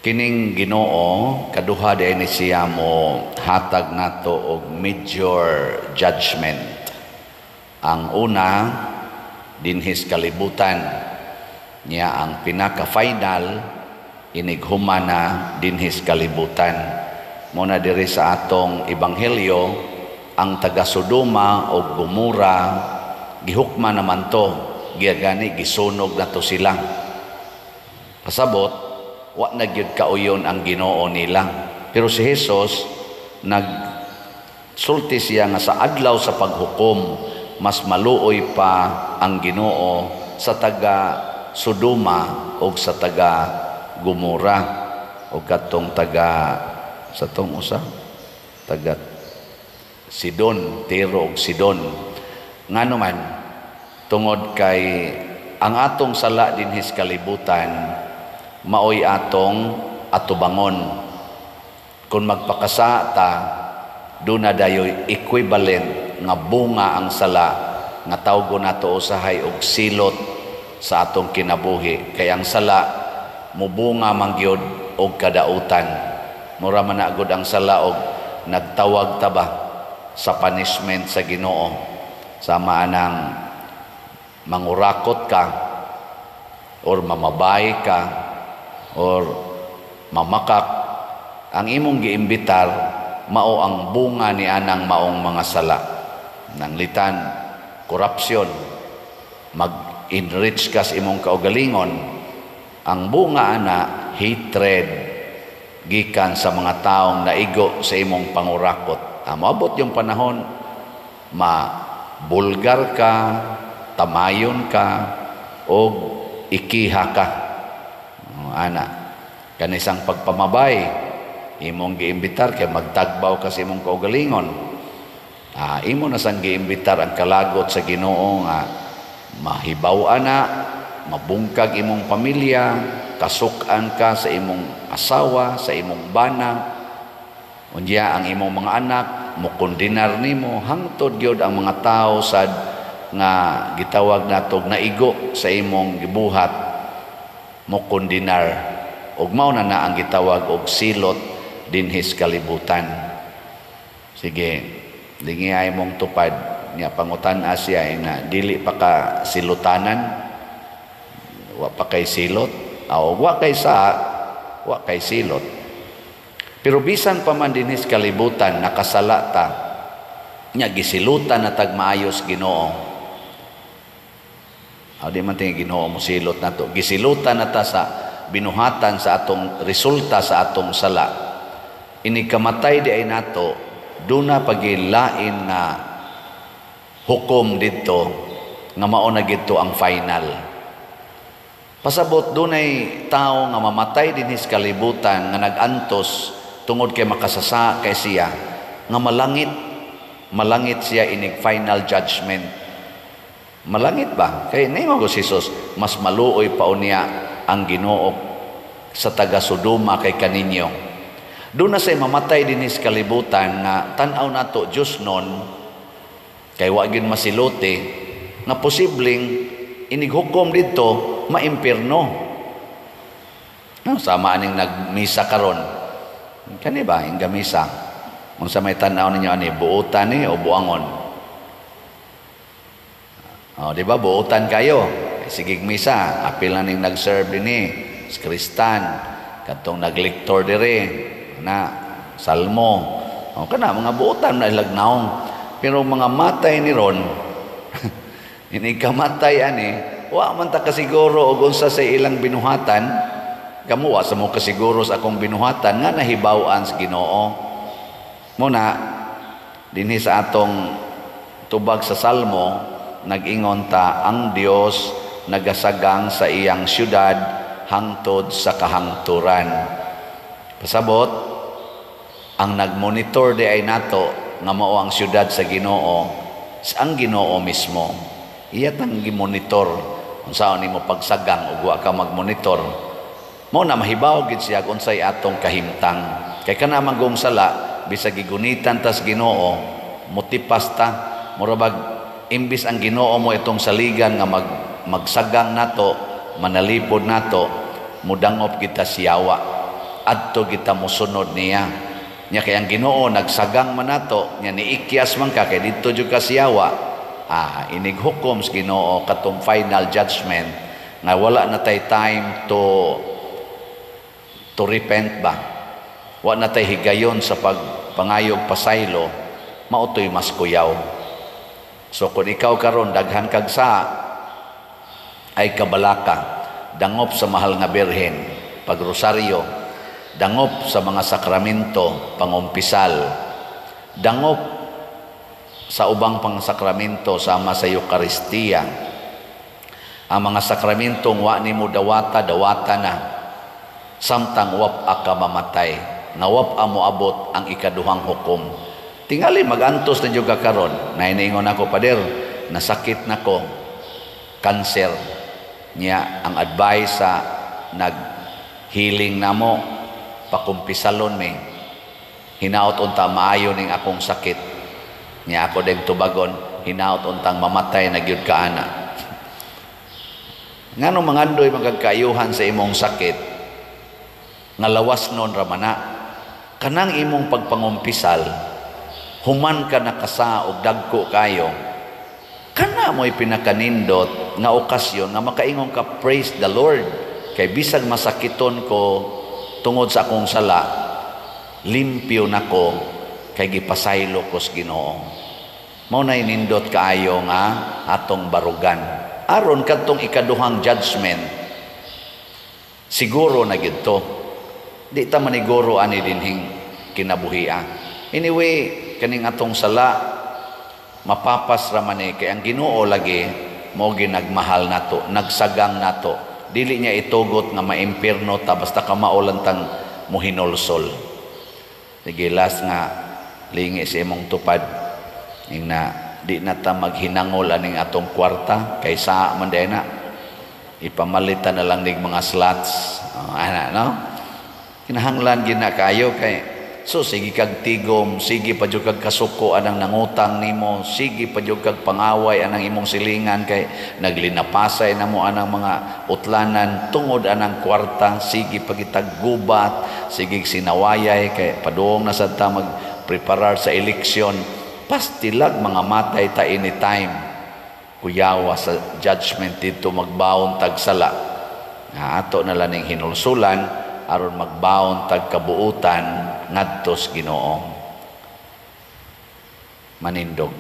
Kining Ginoo kaduha di ni siya mo hatag nato og major judgment. Ang una dinhis kalibutan niya, ang pinaka final inighumana dinhis kalibutan. Mo na diri sa atong ebanghelyo, ang taga Sodoma og Gomora gihukma naman to, gani gisunog na to sila. Pasabot wa na gyud kauyon ang Ginoo nila. Pero si Jesus nagsulti siya nga sa adlaw sa paghukom, mas maluoy pa ang Ginoo sa taga Sodoma og sa taga Gomora og katong taga sa tong usa, taga Sidon, Tiro og Sidon. Ngano man? Tungod kay ang atong sala dinhis kalibutan maoy atong atubangon. Kung magpakasa ta, duna dayoy equivalent nga bunga ang sala nga tawgon nato usahay og silot sa atong kinabuhi, kay ang sala mubunga man gyud og kadautan. Mura man na gud ang sala og nagtawag ta ba sa punishment sa Ginoo. Sama anang mangurakot ka or mamabay ka or mamakak, ang imong giimbitar mao ang bunga ni anang maong mga sala. Nanglitan korupsyon, mag-enrich ka sa imong kaugalingon, ang bunga ana hatred gikan sa mga taong naigo sa imong pangurakot. Moabot yung panahon ma bulgar ka, tamayon ka og ikiha ka. Oh, ana kanisang pagpamabay, imong giimbitar kay magtagbaw ka sa imong kaugalingon. Imo na sang giimbitar ang kalagot sa Ginoo nga mahibaw ana, mabungkag imong pamilya, kasuk-an ka sa imong asawa, sa imong bana. Unya ang imong mga anak mukondenar nimo, hangtod gyud ang mga tawo sad nga gitawag natog naigo sa imong gibuhat mokondenar, ug mao na na ang gitawag og silot dinhis kalibutan. Sige, lingi ay mong tupad niya, pangutan-a siya na dili pa ka silutanan, wa pa kay silot, o wa kay sa wa kay silot. Pero bisan pa man dinhis kalibutan nakasala ta nya gisilutan na tag maayos Ginoo. Aw, di man tingi Ginoo mo silot nato. Gisilutan na ta sa binuhatan sa atong resulta sa atong sala. Ini kamatay di ay nato, duna pagilain nga hukom didto nga mao na gidto ang final. Pasabot dunay tao nga mamatay dinhis kalibutan nga nag-antos tungod kay makasasa kay siya nga malangit, malangit siya inig final judgment. Malangit ba? Kay ningon ko si Jesus, mas maluoy pa unya ang Ginoo sa taga Sodoma kay kaninyo. Doon na say mamatay dinhis kalibutan nga tan-aw nato Diyos nun kay wa gyud masiluti, nga posibleng inighukom didto maimpirno. No, sama aning nagmisa karon. Kani ba ing gamisa? Unsa may tan-aw ninyo ani, buotan ni o buangon? Oh, di ba buotan kayo? Sige misa, apil na ning nag-serve dinhi, Kristan, katong naglektor dire, na salmo. O kana mga buotan na ilag naong. Pero mga matay ni ron, ini kamatay ani, wa man ta kasiguro og unsa sa ilang binuhatan. Kamo wa sa mo kasiguro sa akong binuhatan nga nahibaw-an sa Ginoo. Muna dinhi sa atong tubag sa Salmo, nag-ingon ta, ang Dios nagasagang sa iyang syudad hangtod sa kahangturan. Pasabot ang nagmonitor di ay nato nga mao ang syudad sa Ginoo, sa ang Ginoo mismo. Iya tang gimonitor. Unsaon nimo pagsagang ug wa ka magmonitor? Mao na mahibaw gid siya unsay atong kahimtang. Kay kana man gong sala, bisag gigunitan tas Ginoo, motipas ta. Mura bag imbis ang Ginoo mo itong saligan nga magsagang nato, manalipod nato, mudangop kita siyawa. Adto kita mosunod niya. Nya kay ang Ginoo nagsagang man nato, nya niikyas man ka kay didto jud ka siyawa. Ah, inig hukom sa Ginoo katong final judgment nga wala na tay time to repent ba. Wa na tay higayon sa pagpangayog pasaylo, mao to'y mas kuyaw. So kung ikaw karon daghan kag sa ay kabalaka, dangop sa mahal nga Birhen, pagrosaryo, dangop sa mga sakramento, pangumpisal, dangop sa ubang pang sakramento sama sa Eukaristiya. Ang mga sakramentong wa nimo dawata, dawata na samtang wap ka mamatay, nga wap moabot ang ikaduhang hukom. Tingali magantos na jud ka karon. Nainiingon ako, "Pader, nasakit na ko, cancer." Niya ang advice sa nag-healing namo, pakumpisalon mi. Hinaot unta maayo ning akong sakit. Niya ako ding tubagon, "Hinaot untang mamatay na gyud ka ana." Ngano mangandoy magkayuhan sa imong sakit nga lawas nun ramana? Kanang imong pagpangumpisal, human ka nakasa og dagko kayo, kana mo'y pinakanindot nga okasyon nga makaingon ka, "Praise the Lord, kay bisag masakiton ko tungod sa akong sala, limpyo nako kay gipasaylo ko sa Ginoo." Mao nay nindot kaayo nga atong barugan aron kadtong ikaduhang judgment, siguro na gyud to. Di ta maniguro ani dinhing kinabuhia. Anyway, kaning atong sala mapapas ra man eh, kay ang Ginoo lagi mo ginagmahal nato, nagsagang nato. Dili niya itugot nga maimpirno ta basta kamao lang tang muhinulsol. Sige, last nga lingi sa imong tupad ing na di na ta maghinangol aning atong kwarta kay sa man na ipamalitan na lang nig mga slots. Oh, ana no, kinahanglan gina kayo kay so sige kag tigom, sige pa jud kag kasuko anang nangutang nimo, sige pa jud kag pangaway anang imong silingan kay naglinapasay namo anang mga utlanan tungod anang kwarta, sige pa kitag gubat, sige sinawayay kay padung na sad ta magpreparar sa eleksyon. Pastilag mga matay ta anytime. Kuyawa sa judgment dito magbaon tag sala. Nga ato na lang ning hinulsulan aron magbaon tag kabuutan ngadto sa Ginoo. Manindog.